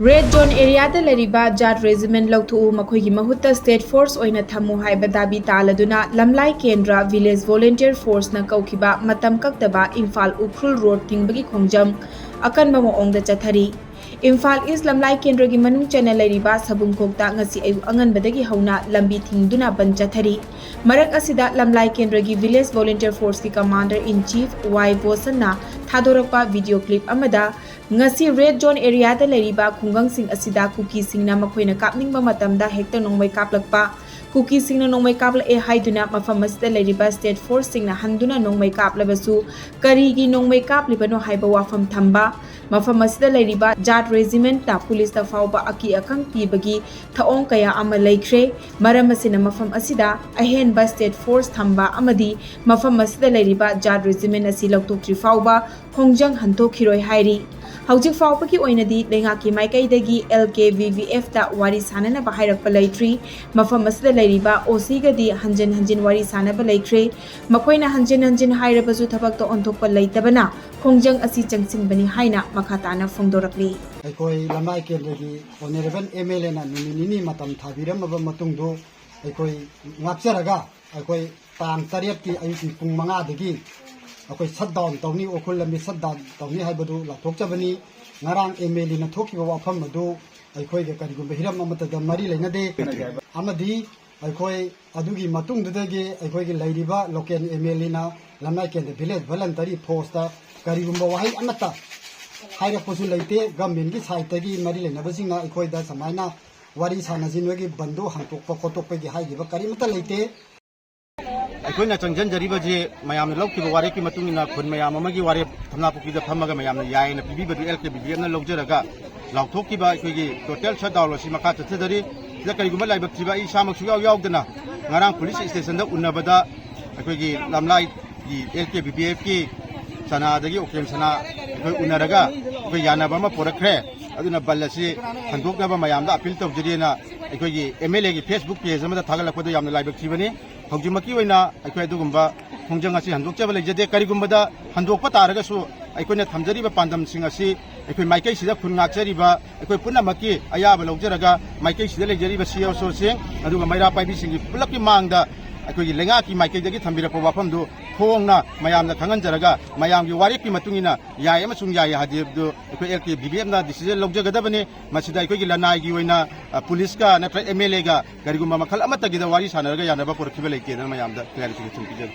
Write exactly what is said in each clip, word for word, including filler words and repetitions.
Red zone ꯑꯦꯔꯤꯌꯥꯗ ꯂꯩꯔꯤꯕ ꯖꯥꯠ ꯔꯦꯖꯤꯃꯦꯟ ꯂꯧꯊꯣꯛꯎ, ꯃꯈꯣꯏꯒꯤ ꯃꯍꯨꯠꯇ ꯁ꯭ꯇꯦꯠ ꯐꯣꯔꯁ ꯑꯣꯏꯅ ꯊꯝꯃꯨ ꯍꯥꯏꯕ ꯗꯥꯕꯤ ꯇꯥꯂꯗꯨꯅ ꯂꯝꯂꯥꯏ ꯀꯦꯟꯗ꯭ꯔ ꯚꯤꯂꯦꯖ ꯚꯣꯂꯨꯟꯇꯤꯌꯔ ꯐꯣꯔꯁꯅ ꯀꯧꯈꯤꯕ ꯃꯇꯝ ꯀꯛꯇꯕ ꯏꯝꯐꯥꯜ ꯎꯈ꯭ꯔꯨꯜ ꯔꯣꯗ ꯊꯤꯡꯕꯒꯤ ꯈꯣꯡꯖꯪ ꯑꯀꯟꯕ ꯃꯑꯣꯡꯗ ꯆꯠꯊꯔꯤ꯫ ꯏꯝꯐꯥꯜ ꯏꯁ ꯂꯝꯂꯥꯏ ꯀꯦꯟꯗ꯭ꯔꯒꯤ ꯃꯅꯨꯡ ꯆꯟꯅ ꯂꯩꯔꯤꯕ ꯁꯕꯨꯡꯈꯣꯛꯇ ꯉꯁꯤ ꯑꯌꯨꯛ ꯑꯉꯟꯕꯗꯒꯤ ꯍꯧꯅ ꯂꯝꯕꯤ ꯊꯤꯡꯗꯨꯅ ꯕꯟ ꯆꯠꯊꯔꯤ꯫ ꯃꯔꯛ ꯑꯁꯤꯗ ꯂꯝꯂꯥꯏ ꯀꯦꯟꯗ꯭ꯔꯒꯤ ꯚꯤꯂꯦꯖ ꯚꯣꯂꯨꯟꯇꯤꯌꯔ ꯐꯣꯔꯁꯀꯤ ꯀꯃꯥꯟꯗꯔ ꯏꯟ ꯆꯤꯐ ꯋꯥꯏ ꯕꯣꯁꯟꯅ ꯊꯥꯗꯣꯔꯛꯄ ꯚꯤꯗꯤꯑꯣ ꯀ꯭ꯂꯤꯞ ꯑꯃꯗ ꯉꯁꯤ ꯔꯦꯗ ꯖꯣꯟ ꯑꯦꯔꯤꯌꯥꯗ ꯂꯩꯔꯤꯕ ꯈꯨꯡꯒꯪꯁꯤꯡ ꯑꯁꯤꯗ ꯀꯨꯀꯤꯁꯤꯡꯅ ꯃꯈꯣꯏꯅ ꯀꯥꯞꯅꯤꯡꯕ ꯃꯇꯝꯗ ꯍꯦꯛꯇ ꯅꯣꯡꯃꯩ ꯀꯥꯞꯂꯛꯄ, ꯀꯨꯀꯤꯁꯤꯡꯅ ꯅꯣꯡꯃꯩ ꯀꯥꯞꯂꯛꯑꯦ ꯍꯥꯏꯗꯨꯅ ꯃꯐꯝ ꯑꯁꯤꯗ ꯂꯩꯔꯤꯕ ꯁ꯭ꯇꯦꯠ ꯐꯣꯔꯁꯁꯤꯡꯅ ꯍꯟꯗꯨꯅ ꯅꯣꯡꯃꯩ ꯀꯥꯞꯂꯕꯁꯨ ꯀꯔꯤꯒꯤ ꯅꯣꯡꯃꯩ ꯀꯥꯞꯂꯤꯕꯅꯣ ꯍꯥꯏꯕ ꯋꯥꯐꯝ ꯊꯝꯕ, ꯃꯐꯝ ꯑꯁꯤꯗ ꯂꯩꯔꯤꯕ ꯖꯥꯠ ꯔꯦꯖꯤꯃꯦꯟꯠꯅ ꯄꯨꯂꯤꯁꯇ ꯐꯥꯎꯕ ꯑꯀꯤ ꯑꯈꯪ ꯄꯤꯕꯒꯤ ꯊꯧꯑꯣꯡ ꯀꯌꯥ ꯑꯃ ꯂꯩꯈ꯭ꯔꯦ꯫ ꯃꯔꯝ ꯑꯁꯤꯅ ꯃꯐꯝ ꯑꯁꯤꯗ ꯑꯍꯦꯟꯕ ꯁ꯭ꯇꯦꯠ ꯐꯣꯔꯁ ꯊꯝꯕ ꯑꯃꯗꯤ ꯃꯐꯝ ꯑꯁꯤꯗ ꯂꯩꯔꯤꯕ ꯖꯥꯠ ꯔꯦꯖꯤꯃꯦꯟꯠ ꯑꯁꯤ ꯂꯧꯊꯣꯛꯇ꯭ꯔꯤ ꯐꯥꯎꯕ ꯈꯣꯡꯖꯪ ꯍꯟꯊꯣꯛꯈꯤꯔꯣꯏ ꯍꯥꯏꯔꯤ꯫ ꯍꯧꯖꯤꯛ ꯐꯥꯎꯕꯒꯤ ꯑꯣꯏꯅꯗꯤ ꯂꯩꯉꯥꯛꯀꯤ ꯃꯥꯏꯀꯩꯗꯒꯤ ꯑꯦꯜ ꯀꯦ ꯚꯤ ꯚꯤ ꯑꯦꯐꯇ ꯋꯥꯔꯤ ꯁꯥꯅꯅꯕ ꯍꯥꯏꯔꯛꯄ ꯂꯩꯇ꯭ꯔꯤ꯫ ꯃꯐꯝ ꯑꯁꯤꯗ ꯂꯩꯔꯤꯕ ꯑꯣ ꯁꯤꯒꯗꯤ ꯍꯟꯖꯤꯟ ꯍꯟꯖꯤꯟ ꯋꯥꯔꯤ ꯁꯥꯅꯕ ꯂꯩꯈ꯭ꯔꯦ꯫ ꯃꯈꯣꯏꯅ ꯍꯟꯖꯤꯟ ꯍꯟꯖꯤꯟ ꯍꯥꯏꯔꯕꯁꯨ ꯊꯕꯛꯇ ꯑꯣꯟꯊꯣꯛꯄ ꯂꯩꯇꯕꯅ ꯈꯣꯡꯖꯪ ꯑꯁꯤ ꯆꯪꯁꯤꯟꯕꯅꯤ ꯍꯥꯏꯅ ꯃꯈꯥ ꯇꯥꯅ ꯐꯣꯡꯗꯣꯔꯛꯂꯤ꯫ ꯑꯩꯈꯣꯏ ꯂꯝꯂꯥꯏ ꯀꯦꯟꯗ꯭ꯔꯒꯤ ꯑꯣꯅꯔꯦꯕꯜ ꯑꯦꯝ ꯑꯦꯜ ꯑꯦꯅ ꯅꯨꯃꯤꯠ ꯅꯤꯅꯤ ꯃꯇꯝ ꯊꯥꯕꯤꯔꯝꯃꯕ ꯃꯇꯨꯡꯗꯨ ꯑꯩꯈꯣꯏ ꯉꯥꯛꯆꯔꯒ ꯑꯩꯈꯣꯏ ꯇꯥꯡ ꯇꯔꯦꯠꯀꯤ ꯑꯌꯨꯛꯀꯤ ꯄꯨꯡ ꯃꯉꯥꯗꯒꯤ ꯑꯩꯈꯣꯏ ꯁꯠ ꯗꯥꯎꯟ ꯇꯧꯅꯤ, ꯎꯈ꯭ꯔꯨꯜ ꯂꯝꯕꯤ ꯁꯠ ꯗꯥꯎꯟ ꯇꯧꯅꯤ ꯍꯥꯏꯕꯗꯨ ꯂꯥꯎꯊꯣꯛꯆꯕꯅꯤ꯫ ꯉꯔꯥꯡ ꯑꯦꯝ ꯑꯦꯜ ꯑꯦꯅ ꯊꯣꯛꯈꯤꯕ ꯋꯥꯐꯝ ꯑꯗꯨ ꯑꯩꯈꯣꯏꯒ ꯀꯔꯤꯒꯨꯝꯕ ꯍꯤꯔꯝ ꯑꯃꯠꯇꯗ ꯃꯔꯤ ꯂꯩꯅꯗꯦ꯫ ꯑꯃꯗꯤ ꯑꯩꯈꯣꯏ ꯑꯗꯨꯒꯤ ꯃꯇꯨꯡꯗꯨꯗꯒꯤ ꯑꯩꯈꯣꯏꯒꯤ ꯂꯩꯔꯤꯕ ꯂꯣꯀꯦꯜ ꯑꯦꯝ ꯑꯦꯜ ꯑꯦꯅ ꯂꯝꯂꯥꯏ ꯀꯦꯟꯗ꯭ꯔ ꯚꯤꯂꯦꯖ ꯚꯣꯂꯟꯇꯔꯤ ꯐꯣꯔꯁꯇ ꯀꯔꯤꯒꯨꯝꯕ ꯋꯥꯍꯩ ꯑꯃꯠꯇ ꯍꯥꯏꯔꯛꯄꯁꯨ ꯂꯩꯇꯦ꯫ ꯒꯚꯔꯟꯃꯦꯟꯠꯀꯤ ꯁꯥꯏꯠꯇꯒꯤ ꯃꯔꯤ ꯂꯩꯅꯕꯁꯤꯡꯅ ꯑꯩꯈꯣꯏꯗ ꯁꯨꯃꯥꯏꯅ ꯋꯥꯔꯤ ꯁꯥꯟꯅꯁꯤ, ꯅꯣꯏꯒꯤ ꯕꯟꯗꯨ ꯍꯥꯡꯇꯣꯛꯄ ꯈꯣꯠꯇꯣꯛꯄꯒꯤ ꯍꯥꯏꯈꯤꯕ ꯀꯔꯤꯃꯠꯇ ꯂꯩꯇꯦ꯫ ꯑꯩꯈꯣꯏꯅ ꯆꯪꯁꯤꯟꯖꯔꯤꯕꯁꯤ ꯃꯌꯥꯝꯅ ꯂꯧꯈꯤꯕ ꯋꯥꯔꯦꯞꯀꯤ ꯃꯇꯨꯡ ꯏꯟꯅ ꯈꯨꯟ ꯃꯌꯥꯝ ꯑꯃꯒꯤ ꯋꯥꯔꯦꯞ ꯊꯝꯅꯥꯄꯣꯛꯄꯤꯗ ꯐꯝꯃꯒ ꯃꯌꯥꯝꯅ ꯌꯥꯏꯅ ꯄꯤꯕꯤꯕꯗꯨ ꯑꯦꯜ ꯀꯦ ꯕꯤ ꯕꯤ ꯑꯦꯐꯅ ꯂꯧꯖꯔꯒ ꯂꯥꯎꯊꯣꯛꯈꯤꯕ ꯑꯩꯈꯣꯏꯒꯤ ꯇꯣꯇꯦꯜ ꯁꯠ ꯗꯥꯎꯟ ꯑꯁꯤ ꯃꯈꯥ ꯆꯠꯊꯖꯔꯤ꯫ ꯁꯤꯗ ꯀꯔꯤꯒꯨꯝꯕ ꯂꯥꯏꯕꯛ ꯊꯤꯕ ꯑꯩ ꯏꯁꯥꯃꯛ ꯁꯨꯡꯌꯥꯎ ꯌꯥꯎꯗꯅ ꯉꯔꯥꯡ ꯄꯨꯂꯤꯁ ꯁ꯭ꯇꯦꯁꯟꯗ ꯎꯅꯕꯗ ꯑꯩꯈꯣꯏꯒꯤ ꯂꯝꯂꯥꯏꯒꯤ ꯑꯦꯜ ꯀꯦ ꯕꯤ ꯕꯤ ꯑꯦꯐꯀꯤ ꯆꯅꯥꯗꯒꯤ ꯑꯣꯀꯦꯟ ꯁꯅꯥ ꯑꯩꯈꯣꯏ ꯎꯅꯔꯒ ꯑꯩꯈꯣꯏ ꯌꯥꯅꯕ ꯑꯃ ꯄꯨꯔꯛꯈ꯭ꯔꯦ꯫ ꯑꯗꯨꯅ ꯕꯟ ꯑꯁꯤ ꯍꯟꯗꯣꯛꯅꯕ ꯃꯌꯥꯝꯗ ꯑꯄꯤꯜ ꯇꯧꯖꯔꯤꯅ ꯑꯩꯈꯣꯏꯒꯤ ꯑꯦꯝ ꯑꯦꯜ ꯑꯦꯒꯤ ꯐꯦꯁꯕꯨꯛ ꯄꯦꯖ ꯑꯃꯗ ꯊꯥꯒꯠꯂꯛꯄꯗ ꯌꯥꯝꯅ ꯂꯥꯏꯕꯛ ꯊꯤꯕꯅꯤ꯫ ꯍꯧꯖꯤꯛꯃꯛꯀꯤ ꯑꯣꯏꯅ ꯑꯩꯈꯣꯏ ꯑꯗꯨꯒꯨꯝꯕ ꯈꯣꯡꯖꯪ ꯑꯁꯤ ꯍꯟꯗꯣꯛꯆꯕ ꯂꯩꯖꯗꯦ꯫ ꯀꯔꯤꯒꯨꯝꯕꯗ ꯍꯟꯗꯣꯛꯄ ꯇꯥꯔꯒꯁꯨ ꯑꯩꯈꯣꯏꯅ ꯊꯝꯖꯔꯤꯕ ꯄꯥꯟꯗꯝꯁꯤꯡ ꯑꯁꯤ ꯑꯩꯈꯣꯏ ꯃꯥꯏꯀꯩꯁꯤꯗ ꯈꯨꯟ ꯉꯥꯛꯆꯔꯤꯕ ꯑꯩꯈꯣꯏ ꯄꯨꯝꯅꯃꯛꯀꯤ ꯑꯌꯥꯕ ꯂꯧꯖꯔꯒ, ꯃꯥꯏꯀꯩꯁꯤꯗ ꯂꯩꯖꯔꯤꯕ ꯁꯤ ꯑꯣ ꯁꯣꯁꯤꯡ ꯑꯗꯨꯒ ꯃꯩꯔꯥ ꯄꯥꯏꯕꯤꯁꯤꯡꯒꯤ ꯄꯨꯂꯞꯀꯤ ꯃꯥꯡꯗ ꯑꯩꯈꯣꯏꯒꯤ ꯂꯩꯉꯥꯛꯀꯤ ꯃꯥꯏꯀꯩꯗꯒꯤ ꯊꯝꯕꯤꯔꯛꯄ ꯋꯥꯐꯝꯗꯨ ꯐꯣꯡꯅ ꯃꯌꯥꯝꯅ ꯈꯪꯍꯟꯖꯔꯒ, ꯃꯌꯥꯝꯒꯤ ꯋꯥꯔꯦꯞꯀꯤ ꯃꯇꯨꯡ ꯏꯟꯅ ꯌꯥꯏ ꯑꯃꯁꯨꯡ ꯌꯥꯏ ꯍꯥꯏꯕꯗꯨ ꯑꯩꯈꯣꯏ ꯑꯦꯜ ꯀꯦ ꯕꯤ ꯕꯤ ꯑꯦꯐꯅ decision ꯂꯧꯖꯒꯗꯕꯅꯤ꯫ ꯃꯁꯤꯗ ꯑꯩꯈꯣꯏꯒꯤ ꯂꯅꯥꯏꯒꯤ ꯑꯣꯏꯅ, ꯑ, ꯄꯨꯂꯤꯁꯀ ꯅꯠꯇ꯭ꯔꯒ ꯑꯦꯝ ꯑꯦꯜ ꯑꯦꯒ ꯀꯔꯤꯒꯨꯝꯕ ꯃꯈꯜ ꯑꯃꯠꯇꯒꯤꯗ ꯋꯥꯔꯤ ꯁꯥꯟꯅꯔꯒ ꯌꯥꯅꯕ ꯄꯨꯔꯛꯈꯤꯕ ꯂꯩꯇꯦꯗꯅ ꯃꯌꯥꯝꯗ clarification ꯄꯤꯖꯔꯤ꯫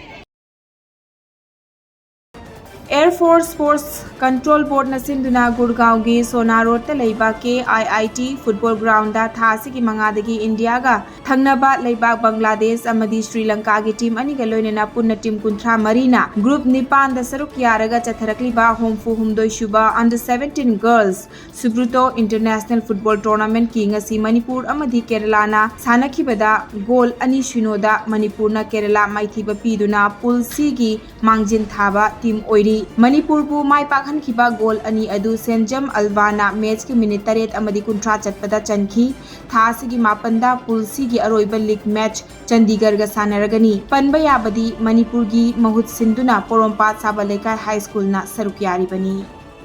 Air Force Sports Control Boardꯅ ꯁꯤꯟꯗꯨꯅ ꯒꯨꯔꯒꯥꯎꯒꯤ ꯁꯣꯅꯥ ꯔꯣꯗꯇ ꯂꯩꯕ ꯀꯦ ꯑꯥꯏ ꯑꯥꯏ ꯇꯤ football groundꯗ ꯊꯥ ꯑꯁꯤꯒꯤ ꯃꯉꯥꯗꯒꯤ ꯏꯟꯗꯤꯌꯥꯒ ꯊꯪꯅꯕ ꯂꯩꯕꯥꯛ ꯕꯪꯒ꯭ꯂꯥꯗꯦꯁ ꯑꯃꯗꯤ ꯁ꯭ꯔꯤ ꯂꯪꯀꯥꯒꯤ team ꯑꯅꯤꯒ ꯂꯣꯏꯅꯅ ꯄꯨꯟꯅ team ꯀꯨꯟꯊ꯭ꯔꯥ ꯃꯔꯤꯅ group ꯅꯤꯄꯥꯟꯗ ꯁꯔꯨꯛ ꯌꯥꯔꯒ ꯆꯠꯊꯔꯛꯂꯤꯕ ꯍꯨꯝꯐꯨ ꯍꯨꯝꯗꯣꯏ ꯁꯨꯕ under seventeen girls Subroto International Football Tournamentꯀꯤ ꯉꯁꯤ ꯃꯅꯤꯄꯨꯔ ꯑꯃꯗꯤ ꯀꯦꯔꯂꯥꯅ ꯁꯥꯟꯅꯈꯤꯕꯗ goal ꯑꯅꯤ ꯁꯤꯅꯣꯗ ꯃꯅꯤꯄꯨꯔꯅ ꯀꯦꯔꯂꯥ ꯃꯥꯏꯊꯤꯕ ꯄꯤꯗꯨꯅ Pool Cꯒꯤ ꯃꯥꯡꯖꯤꯟ ꯊꯥꯕ team ꯑꯣꯏꯔꯤ꯫ ꯃꯅꯤꯄꯨꯔꯕꯨ ꯃꯥꯏ ꯄꯥꯛꯍꯟꯈꯤꯕ goal ꯑꯅꯤ ꯑꯗꯨ ꯁꯦꯟꯖꯝ ꯑꯜꯕꯥꯅ matchꯀꯤ minute ꯇꯔꯦꯠ ꯑꯃꯗꯤ ꯀꯨꯟꯊ꯭ꯔꯥ ꯆꯠꯄꯗ ꯆꯟꯈꯤ꯫ ꯊꯥ ꯑꯁꯤꯒꯤ ꯃꯥꯄꯟꯗ Pool Cꯒꯤ ꯑꯔꯣꯏꯕ league match ꯆꯟꯗꯤꯒꯔꯒ ꯁꯥꯟꯅꯔꯒꯅꯤ꯫ ꯄꯟꯕ ꯌꯥꯕꯗꯤ ꯃꯅꯤꯄꯨꯔꯒꯤ ꯃꯍꯨꯠ ꯁꯤꯟꯗꯨꯅ ꯄꯣꯔꯣꯝꯄꯥꯠ ꯁꯥꯕ ꯂꯩꯀꯥꯏ ꯍꯥꯏ ꯁ꯭ꯀꯨꯜꯅ ꯁꯔꯨꯛ ꯌꯥꯔꯤꯕꯅꯤ꯫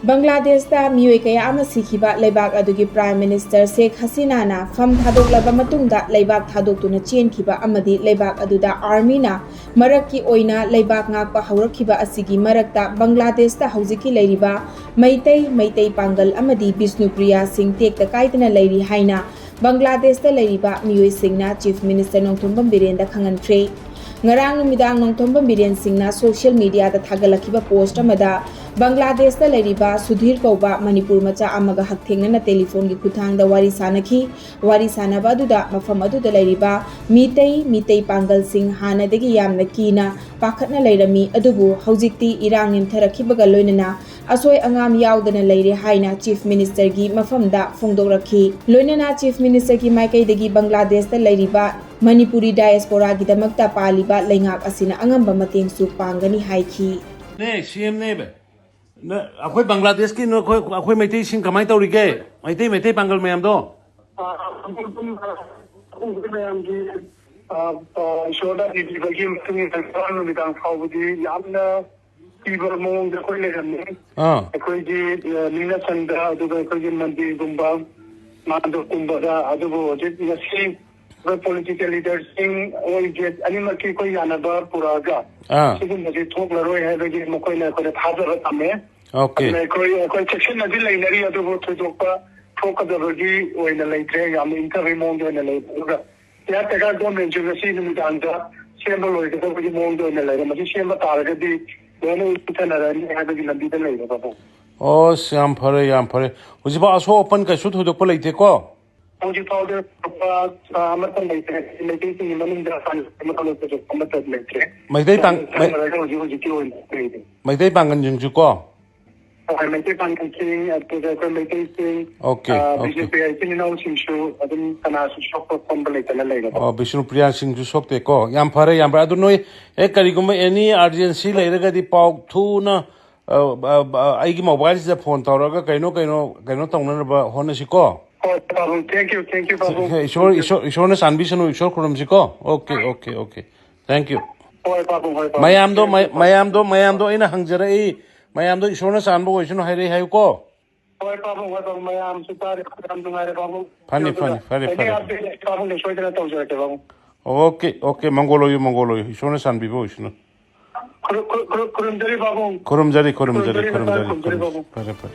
ꯕꯪꯒ꯭ꯂꯥꯗꯦꯁꯇ ꯃꯤꯑꯣꯏ ꯀꯌꯥ ꯑꯃ ꯁꯤꯈꯤꯕ ꯂꯩꯕꯥꯛ ꯑꯗꯨꯒꯤ Prime Minister ꯁꯦꯈ ꯍꯁꯤꯅꯥꯅ ꯐꯝ ꯊꯥꯗꯣꯛꯂꯕ ꯃꯇꯨꯡꯗ ꯂꯩꯕꯥꯛ ꯊꯥꯗꯣꯛꯇꯨꯅ ꯆꯦꯟꯈꯤꯕ ꯑꯃꯗꯤ ꯂꯩꯕꯥꯛ ꯑꯗꯨꯗ armyꯅ ꯃꯔꯛꯀꯤ ꯑꯣꯏꯅ ꯂꯩꯕꯥꯛ ꯉꯥꯛꯄ ꯍꯧꯔꯛꯈꯤꯕ ꯑꯁꯤꯒꯤ ꯃꯔꯛꯇ ꯕꯪꯒ꯭ꯂꯥꯗꯦꯁꯇ ꯍꯧꯖꯤꯛꯀꯤ ꯂꯩꯔꯤꯕ ꯃꯩꯇꯩ, ꯃꯩꯇꯩ ꯄꯥꯡꯒꯜ ꯑꯃꯗꯤ ꯕꯤꯁꯅꯨꯄ꯭ꯔꯤꯌꯥꯁꯤꯡ ꯇꯦꯛꯇ ꯀꯥꯏꯗꯅ ꯂꯩꯔꯤ ꯍꯥꯏꯅ ꯕꯪꯒ꯭ꯂꯥꯗꯦꯁꯇ ꯂꯩꯔꯤꯕ ꯃꯤꯑꯣꯏꯁꯤꯡꯅ Chief Minister ꯅꯣꯡꯊꯣꯝꯕꯝ ꯕꯤꯔꯦꯟꯗ ꯈꯪꯍꯟꯈ꯭ꯔꯦ꯫ ꯉꯔꯥꯡ ꯅꯨꯃꯤꯗꯥꯡ ꯅꯣꯡꯊꯣꯝꯕꯝ ꯕꯤꯔꯦꯟ ꯁꯤꯡꯅ social mediaꯗ ꯊꯥꯒꯠꯂꯛꯈꯤꯕ post ꯑꯃꯗ ꯕꯪꯒ꯭ꯂꯥꯗꯦꯁꯇ ꯂꯩꯔꯤꯕ ꯁꯨꯙꯤꯔ ꯀꯧꯕ ꯃꯅꯤꯄꯨꯔ ꯃꯆꯥ ꯑꯃꯒ ꯍꯛꯊꯦꯡꯅꯅ telephoneꯒꯤ ꯈꯨꯠꯊꯥꯡꯗ ꯋꯥꯔꯤ ꯁꯥꯅꯈꯤ꯫ ꯋꯥꯔꯤ ꯁꯥꯅꯕ ꯑꯗꯨꯗ ꯃꯐꯝ ꯑꯗꯨꯗ ꯂꯩꯔꯤꯕ ꯃꯤꯇꯩ, ꯃꯤꯇꯩ ꯄꯥꯡꯒꯜꯁꯤꯡ ꯍꯥꯟꯅꯗꯒꯤ ꯌꯥꯝꯅ ꯀꯤꯅ ꯄꯥꯈꯠꯅ ꯂꯩꯔꯝꯃꯤ, ꯑꯗꯨꯕꯨ ꯍꯧꯖꯤꯛꯇꯤ ꯏꯔꯥꯡ ꯅꯦꯝꯊꯔꯛꯈꯤꯕꯒ ꯂꯣꯏꯅꯅ ꯑꯁꯣꯏ ꯑꯉꯥꯝ ꯌꯥꯎꯗꯅ ꯂꯩꯔꯦ ꯍꯥꯏꯅ Chief Ministerꯒꯤ ꯃꯐꯝꯗ ꯐꯣꯡꯗꯣꯛꯂꯛꯈꯤ꯫ ꯂꯣꯏꯅꯅ Chief Ministerꯒꯤ ꯃꯥꯏꯀꯩꯗꯒꯤ ꯕꯪꯒ꯭ꯂꯥꯗꯦꯁꯇ ꯂꯩꯔꯤꯕ ꯃꯅꯤꯄꯨꯔꯤ diasporaꯒꯤꯗꯃꯛꯇ ꯄꯥꯜꯂꯤꯕ ꯂꯩꯉꯥꯛ ꯑꯁꯤꯅ ꯑꯉꯝꯕ ꯃꯇꯦꯡꯁꯨ ꯄꯥꯡꯒꯅꯤ ꯍꯥꯏꯈꯤ꯫ ꯅꯦ, ꯁꯤ ꯑꯦꯝꯅꯦꯕ꯫ ꯅ-, ꯑꯩꯈꯣꯏ ꯕꯪꯒ꯭ꯂꯥꯗꯦꯁꯀꯤ ꯅ-, ꯑꯩꯈꯣꯏ, ꯑꯩꯈꯣꯏ ꯃꯩꯇꯩꯁꯤꯡ ꯀꯃꯥꯏꯅ ꯇꯧꯔꯤꯒꯦ? ꯃꯩꯇꯩ, ꯃꯩꯇꯩ ꯄꯥꯡꯒꯜ ꯃꯌꯥꯝꯗꯣ? ꯑꯩꯈꯣꯏ ꯃꯌꯥꯝꯒꯤ, ꯑ, ꯑ, ꯏꯁꯣꯔꯅ ꯄꯤꯕꯤꯕꯒꯤ ꯃꯇꯨꯡ ꯏꯟꯅ ꯉꯔꯥꯡ ꯅꯨꯃꯤꯗꯥꯡ ꯐꯥꯎꯕꯗꯤ ꯌꯥꯝꯅ ꯄꯤꯕ ꯃꯑꯣꯡꯗ ꯑꯩꯈꯣꯏ ꯂꯩꯔꯝꯃꯤ꯫ ꯑꯥ꯫ ꯑꯩꯈꯣꯏꯒꯤ, ꯑ, ꯅꯤꯡꯅꯁꯪꯗ, ꯑꯗꯨꯒ ꯑꯩꯈꯣꯏꯒꯤ ꯃꯟꯗꯤꯔꯒꯨꯝꯕ, ꯃꯥꯟꯗꯣꯞꯀꯨꯝꯕꯗ, ꯑꯗꯨꯕꯨ ꯍꯧꯖꯤꯛ ꯉꯁꯤ ꯑꯩꯈꯣꯏ political leaderꯁꯤꯡ ꯑꯣꯏꯒꯦ ꯑꯅꯤꯃꯛꯀꯤ ꯑꯩꯈꯣꯏ ꯌꯥꯅꯕ ꯄꯨꯔꯛꯑꯒ ꯑꯥ꯫ ꯁꯤꯒꯨꯝꯕꯁꯤ ꯊꯣꯛꯂꯔꯣꯏ ꯍꯥꯏꯕꯒꯤ ꯃꯈꯣꯏꯅ ꯑꯩꯈꯣꯏꯗ ꯊꯥꯖꯕ ꯊꯝꯃꯦ꯫ Okay꯫ ꯑꯗꯨꯅ ꯑꯩꯈꯣꯏ, ꯑꯩꯈꯣꯏ ꯆꯦꯛꯁꯤꯟꯅꯗꯤ ꯂꯩꯅꯔꯤ, ꯑꯗꯨꯕꯨ ꯊꯣꯏꯗꯣꯛꯄ ꯊꯣꯛꯀꯗꯕꯒꯤ ꯑꯣꯏꯅ ꯂꯩꯇ꯭ꯔꯦ꯫ ꯌꯥꯝꯅ ꯏꯪꯊꯕꯒꯤ ꯃꯑꯣꯡꯗ ꯑꯣꯏꯅ ꯂꯩ꯫ ꯑꯗꯨꯒ caretaker governmentꯁꯨ ꯉꯁꯤ ꯅꯨꯃꯤꯗꯥꯡꯗ ꯁꯦꯝꯕ ꯂꯣꯏꯒꯗꯕꯒꯤ ꯃꯑꯣꯡꯗ ꯑꯣꯏꯅ ꯂꯩꯔꯦ꯫ ꯃꯁꯤ ꯁꯦꯝꯕ ꯇꯥꯔꯒꯗꯤ ꯂꯣꯏꯅ ꯏꯪꯊꯅꯔꯅꯤ ꯍꯥꯏꯕꯒꯤ ꯂꯝꯕꯤꯗ ꯂꯩꯔꯦ, ꯄꯥꯕꯨꯡ꯫ ꯑꯣꯁ, ꯌꯥꯝ ꯐꯔꯦ, ꯌꯥꯝ ꯐꯔꯦ꯫ ꯍꯧꯖꯤꯛꯐꯥꯎ ꯑꯁꯣꯛ ꯑꯄꯟ ꯀꯩꯁꯨ ꯊꯣꯏꯗꯣꯛꯄ ꯂꯩꯇꯦꯀꯣ? ꯍꯧꯖꯤꯛ ꯐꯥꯎꯗ ꯊꯣꯏꯗꯣꯛꯄ, ꯑ, ꯑꯃꯠꯇ ꯂꯩꯇ꯭ꯔꯦ꯫ ꯃꯩꯇꯩꯁꯤꯡꯒꯤ ꯃꯅꯨꯡꯗ ꯑꯃꯠꯇ ꯂꯩꯇ꯭ꯔꯦ꯫ ꯃꯩꯇꯩ ꯄꯥꯡ-, ꯌꯥꯝꯅ ꯃꯩ-, ꯆꯝꯅ ꯂꯩꯔꯦ ꯍꯧꯖꯤꯛ ꯍꯧꯖꯤꯛꯀꯤ ꯑꯣꯏꯅ ꯂꯩꯔꯦ꯫ ꯃꯩꯇꯩ ꯄꯥꯡꯒꯟꯁꯤꯡꯁꯨ ꯀꯣ? ꯍꯣꯏ, ꯃꯩꯇꯩ ꯄꯥꯡꯒꯜꯁꯤꯡ, ꯑꯗꯨꯒ ꯑꯩꯈꯣꯏ ꯃꯩꯇꯩꯁꯤꯡ, Okay, ꯑ, okay꯫ ꯕꯤꯁꯅꯨꯄ꯭ꯔꯤꯌꯥ ꯏꯆꯤꯟ ꯏꯅꯥꯎꯁꯤꯡꯁꯨ ꯑꯗꯨꯝ ꯀꯅꯥꯁꯨ ꯁꯣꯛꯄ ꯄꯟꯕ ꯂꯩꯇꯅ ꯂꯩꯔꯦꯀꯣ꯫ ꯑꯣ, ꯕꯤꯁꯅꯨꯄ꯭ꯔꯤꯌꯥꯁꯤꯡꯁꯨ ꯁꯣꯛꯇꯦꯀꯣ꯫ ꯌꯥꯝ ꯐꯔꯦ, ꯌꯥꯝ ꯐꯔꯦ꯫ ꯑꯗꯨ ꯅꯣꯏ ꯍꯦꯛ ꯀꯔꯤꯒꯨꯝꯕ any urgency ꯂꯩꯔꯒꯗꯤ ꯄꯥꯎ ꯊꯨꯅ, ꯑ, ꯑ, ꯑ, ꯑꯩꯒꯤ mobileꯁꯤꯗ phone ꯇꯧꯔꯒ ꯀꯩꯅꯣ, ꯀꯩꯅꯣ, ꯀꯩꯅꯣ ꯇꯧꯅꯅꯕ ꯍꯣꯠꯅꯁꯤꯀꯣ꯫ ꯍꯣꯏ, ꯄꯥꯕꯨꯡ꯫ Thank you, thank you, ꯄꯥꯕꯨꯡ꯫ ꯏꯁꯣꯔ, ꯏꯁꯣꯔ, ꯏꯁꯣꯔꯅ ꯆꯥꯟꯕꯤꯁꯅꯨ, ꯏꯁꯣꯔ ꯈꯨꯔꯨꯝꯁꯤꯀꯣ꯫ Okay, okay, okay꯫ Thank you꯫ ꯍꯣꯏ, ꯄꯥꯕꯨꯡ, ꯍꯣꯏ, ꯄꯥꯕꯨꯡ꯫ ꯃꯌꯥꯝꯗꯣ, Thank you, ꯃꯌꯥꯝꯗꯣ, ꯄꯥꯕꯨꯡ꯫ ꯃꯌꯥꯝꯗꯣ ꯑꯩꯅ ꯍꯪꯖꯔꯛꯏ, ꯃꯌꯥꯝꯗꯣ ꯏꯁꯣꯔꯅ ꯆꯥꯟꯕ ꯑꯣꯏꯁꯅꯨ ꯍꯥꯏꯔꯛꯏ ꯍꯥꯏꯌꯨꯀꯣ꯫ ꯍꯣꯏ, ꯄꯥꯕꯨꯡ, ꯍꯣꯏ, ꯄꯥꯕꯨꯡ, ꯃꯌꯥꯝꯁꯨ ꯇꯥꯔꯦ, ꯌꯥꯝ ꯅꯨꯡꯉꯥꯏꯔꯦ, ꯄꯥꯕꯨꯡ꯫ ꯐꯅꯤ, ꯑꯗꯨꯒ ꯐꯅꯤ, ꯐꯔꯦ, any ꯐꯔꯦ, ꯐꯔꯦ꯫ Update ꯄꯥꯕꯨꯡꯗ ꯁꯣꯏꯗꯅ ꯇꯧꯖꯔꯛꯀꯦ, ꯄꯥꯕꯨꯡ꯫ Okay, okay, ꯃꯪꯒꯣꯜ ꯑꯣꯏꯌꯨ, ꯃꯪꯒꯣꯜ ꯑꯣꯏꯌꯨ, ꯏꯁꯣꯔꯅ ꯆꯥꯟꯕꯤꯕ ꯑꯣꯏꯁꯅꯨ꯫ ꯈꯨꯔꯨ-, ꯈꯨꯔꯨ-, ꯈꯨꯔꯨ-, ꯈꯨꯔꯨꯝꯖꯔꯤ, ꯄꯥꯕꯨꯡ꯫ ꯈꯨꯔꯨꯝꯖꯔꯤ, ꯈꯨꯔꯨꯝꯖꯔꯤ, ꯈꯨꯔꯨꯝꯖꯔꯤ, ꯈꯨꯔꯨꯝꯖꯔꯤ, ꯈꯨꯔꯨꯝꯖꯔꯤ, ꯈꯨꯔꯨꯝꯖꯔꯤ꯫ ꯄꯥꯕꯨꯡ꯫ ꯐꯔꯦ, ꯐꯔꯦ꯫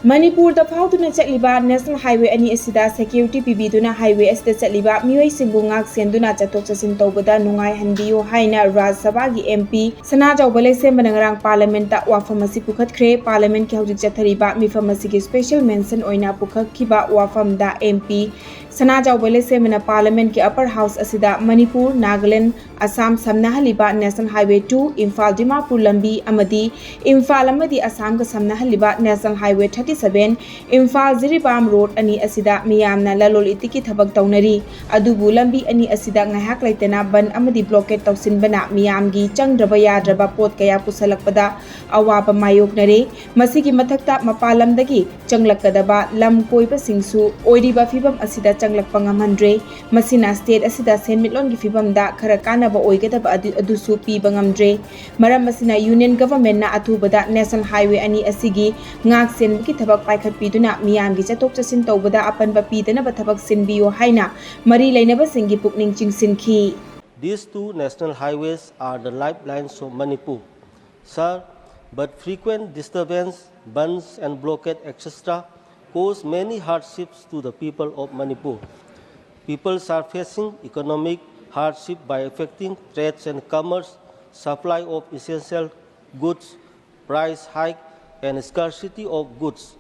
ꯃꯅꯤꯄꯨꯔꯗ ꯐꯥꯎꯗꯨꯅ ꯆꯠꯂꯤꯕ National Highway ꯑꯅꯤ ꯑꯁꯤꯗ security ꯄꯤꯕꯤꯗꯨꯅ highway ꯑꯁꯤꯗ ꯆꯠꯂꯤꯕ ꯃꯤꯑꯣꯏꯁꯤꯡꯕꯨ ꯉꯥꯛ ꯁꯦꯟꯗꯨꯅ ꯆꯠꯊꯣꯛ ꯆꯠꯁꯤꯟ ꯇꯧꯕꯗ ꯅꯨꯡꯉꯥꯏꯍꯟꯕꯤꯌꯨ ꯍꯥꯏꯅ ꯔꯥꯖ꯭ꯌ ꯁꯚꯥꯒꯤ MP ꯁꯅꯥꯖꯥꯎꯕ ꯂꯩꯁꯦꯝꯕꯅ ꯉꯔꯥꯡ Parliamentꯇ ꯋꯥꯐꯝ ꯑꯁꯤ ꯄꯨꯈꯠꯈ꯭ꯔꯦ꯫ Parliamentꯀꯤ ꯍꯧꯖꯤꯛ ꯆꯠꯊꯔꯤꯕ ꯃꯤꯐꯝ ꯑꯁꯤꯒꯤ special mention ꯑꯣꯏꯅ ꯄꯨꯈꯠꯈꯤꯕ ꯋꯥꯐꯝꯗ MP ꯁꯅꯥꯖꯥꯎꯕ ꯂꯩꯁꯦꯝꯕꯅ Parliamentꯀꯤ Upper House ꯑꯁꯤꯗ Manipur, Nagaland, Assam ꯁꯝꯅꯍꯜꯂꯤꯕ National Highway two, Imphal Dimapur ꯂꯝꯕꯤ ꯑꯃꯗꯤ ꯏꯝꯐꯥꯜ ꯑꯃꯗꯤ ꯑꯁꯥꯝꯒ ꯁꯝꯅꯍꯜꯂꯤꯕ National Highway thirty seven Imphal Jiribam road ꯑꯅꯤ ꯑꯁꯤꯗ ꯃꯤꯌꯥꯝꯅ ꯂꯂꯣꯜ ꯏꯇꯤꯛꯀꯤ ꯊꯕꯛ ꯇꯧꯅꯔꯤ꯫ ꯑꯗꯨꯕꯨ ꯂꯝꯕꯤ ꯑꯅꯤ ꯑꯁꯤꯗ ꯉꯥꯏꯍꯥꯛ ꯂꯩꯇꯅ ꯕꯟ ꯑꯃꯗꯤ ꯕ꯭ꯂꯣꯀꯦꯠ ꯇꯧꯁꯤꯟꯕꯅ ꯃꯤꯌꯥꯝꯒꯤ ꯆꯪꯗ꯭ꯔꯕ ꯌꯥꯗ꯭ꯔꯕ ꯄꯣꯠ ꯀꯌꯥ ꯄꯨꯁꯜꯂꯛꯄꯗ ꯑꯋꯥꯕ ꯃꯥꯌꯣꯛꯅꯔꯦ꯫ ꯃꯁꯤꯒꯤ ꯃꯊꯛꯇ ꯃꯄꯥꯟ ꯂꯝꯗꯒꯤ ꯆꯪꯂꯛꯀꯗꯕ ꯂꯝ ꯀꯣꯏꯕꯁꯤꯡꯁꯨ ꯑꯣꯏꯔꯤꯕ ꯐꯤꯕꯝ ꯑꯁꯤꯗ ꯆꯪꯂꯛꯄ ꯉꯝꯍꯟꯗ꯭ꯔꯦ꯫ ꯃꯁꯤꯅ ꯁ꯭ꯇꯦꯠ ꯑꯁꯤꯗ ꯁꯦꯟꯃꯤꯠꯂꯣꯟꯒꯤ ꯐꯤꯕꯝꯗ ꯈꯔ ꯀꯥꯟꯅꯕ ꯑꯣꯏꯒꯗꯕ ꯑꯗꯨ, ꯑꯗꯨꯁꯨ ꯄꯤꯕ ꯉꯝꯗ꯭ꯔꯦ꯫ ꯃꯔꯝ ꯑꯁꯤꯅ ꯌꯨꯅꯤꯌꯟ ꯒꯚꯔꯟꯃꯦꯟꯠꯅ ꯑꯊꯨꯕꯗ ꯅꯦꯁꯅꯦꯜ ꯍꯥꯏꯋꯦ ꯑꯅꯤ ꯑꯁꯤꯒꯤ ꯉꯥꯛ ꯁꯦꯟꯕꯒꯤ ꯊꯕꯛ ꯄꯥꯏꯈꯠꯄꯤꯗꯨꯅ ꯃꯤꯌꯥꯝꯒꯤ ꯆꯠꯊꯣꯛ ꯆꯠꯁꯤꯟ ꯇꯧꯕꯗ ꯑꯄꯟꯕ ꯄꯤꯗꯅꯕ ꯊꯕꯛ ꯁꯤꯟꯕꯤꯌꯨ ꯍꯥꯏꯅ ꯃꯔꯤ ꯂꯩꯅꯕꯁꯤꯡꯒꯤ ꯄꯨꯛꯅꯤꯡ ꯆꯤꯡꯁꯤꯟꯈꯤ꯫ These two national highways are the lifelines of Manipur, sir, but frequent disturbance, bandhs and blockade, et cetera, cause many hardships to the people of Manipur. People are facing economic hardship by affecting trades and commerce, supply of essential goods, price hike and scarcity of goods.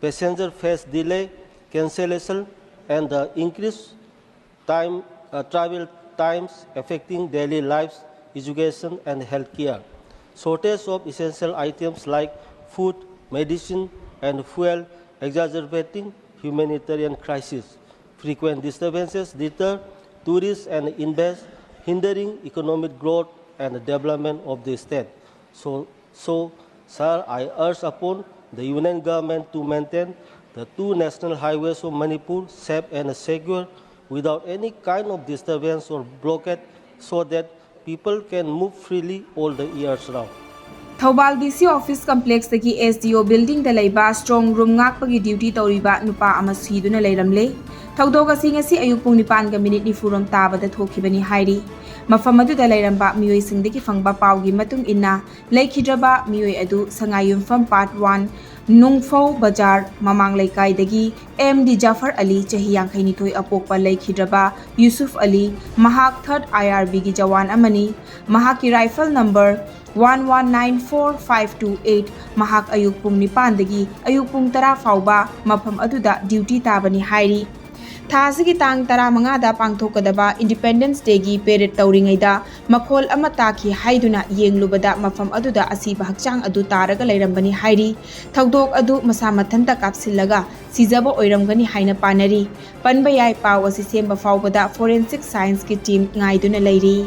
Passengers face delay, cancellation, and the increased time, uh, travel times affecting daily lives, education, and healthcare. Shortage of essential items like food, medicine, and fuel exacerbating humanitarian crisis. Frequent disturbances deter tourists and invest, hindering economic growth and development of the state. So, so, sir, I urge upon the Union Government to maintain the two national highways of Manipur safe and secure without any kind of disturbance or blockade, so that people can move freely all the years round. Thoubal ꯗꯤ ꯁꯤ office ꯀꯝꯄ꯭ꯂꯦꯛꯁꯇꯒꯤ S D ꯑꯣ ꯕꯤꯜꯗꯤꯡꯗ ꯂꯩꯕ strong room ꯉꯥꯛꯄꯒꯤ duty ꯇꯧꯔꯤꯕ ꯅꯨꯄꯥ ꯑꯃ ꯁꯤꯗꯨꯅ ꯂꯩꯔꯝꯂꯦ꯫ ꯊꯧꯗꯣꯛ ꯑꯁꯤ ꯉꯁꯤ ꯑꯌꯨꯛ ꯄꯨꯡ ꯅꯤꯄꯥꯟꯒ ꯃꯤꯅꯤꯠ ꯅꯤꯐꯨꯔꯣꯝ ꯇꯥꯕꯗ ꯊꯣꯛꯈꯤꯕꯅꯤ ꯍꯥꯏꯔꯤ꯫ ꯃꯐꯝ ꯑꯗꯨꯗ ꯂꯩꯔꯝꯕ ꯃꯤꯑꯣꯏꯁꯤꯡꯗꯒꯤ ꯐꯪꯕ ꯄꯥꯎꯒꯤ ꯃꯇꯨꯡ ꯏꯟꯅ, ꯂꯩꯈꯤꯗ꯭ꯔꯕ ꯃꯤꯑꯣꯏ ꯑꯗꯨ ꯁꯉꯥꯏꯌꯨꯝꯐꯝ ꯄꯥꯔꯠ ꯋꯥꯟ, ꯅꯨꯡꯐꯧ ꯕꯖꯥꯔ ꯃꯃꯥꯡ ꯂꯩꯀꯥꯏꯗꯒꯤ ꯑꯦꯝ ꯗꯤ ꯖꯥꯐꯔ ꯑꯂꯤ, ꯆꯍꯤ ꯌꯥꯡꯈꯩꯅꯤꯊꯣꯏ, ꯑꯄꯣꯛꯄ ꯂꯩꯈꯤꯗ꯭ꯔꯕ ꯌꯨꯁꯨꯐ ꯑꯂꯤ, ꯃꯍꯥꯛ ꯊꯥꯔꯠ ꯑꯥꯏ ꯑꯥꯔ ꯕꯤꯒꯤ ꯖꯋꯥꯟ ꯑꯃꯅꯤ꯫ ꯃꯍꯥꯛꯀꯤ rifle number one one nine four five two eight. ꯃꯍꯥꯛ ꯑꯌꯨꯛ ꯄꯨꯡ ꯅꯤꯄꯥꯟꯗꯒꯤ ꯑꯌꯨꯛ ꯄꯨꯡ ꯇꯔꯥ ꯐꯥꯎꯕ ꯃꯐꯝ ꯑꯗꯨꯗ ꯗ꯭ꯌꯨꯇꯤ ꯇꯥꯕꯅꯤ ꯍꯥꯏꯔꯤ꯫ ꯊꯥ ꯑꯁꯤꯒꯤ ꯇꯥꯡ ꯇꯔꯥꯃꯉꯥꯗ ꯄꯥꯡꯊꯣꯛꯀꯗꯕ Independence Dayꯒꯤ parade ꯇꯧꯔꯤꯉꯩꯗ ꯃꯈꯣꯜ ꯑꯃ ꯇꯥꯈꯤ ꯍꯥꯏꯗꯨꯅ ꯌꯦꯡꯂꯨꯕꯗ ꯃꯐꯝ ꯑꯗꯨꯗ ꯑꯁꯤꯕ ꯍꯛꯆꯥꯡ ꯑꯗꯨ ꯇꯥꯔꯒ ꯂꯩꯔꯝꯕꯅꯤ ꯍꯥꯏꯔꯤ꯫ ꯊꯧꯗꯣꯛ ꯑꯗꯨ ꯃꯁꯥ ꯃꯊꯟꯇ ꯀꯥꯞꯁꯤꯜꯂꯒ ꯁꯤꯖꯕ ꯑꯣꯏꯔꯝꯒꯅꯤ ꯍꯥꯏꯅ ꯄꯥꯅꯔꯤ꯫ ꯄꯟꯕ ꯌꯥꯏ, ꯄꯥꯎ ꯑꯁꯤ ꯁꯦꯝꯕ ꯐꯥꯎꯕꯗ forensic scienceꯀꯤ team ꯉꯥꯏꯗꯨꯅ ꯂꯩꯔꯤ꯫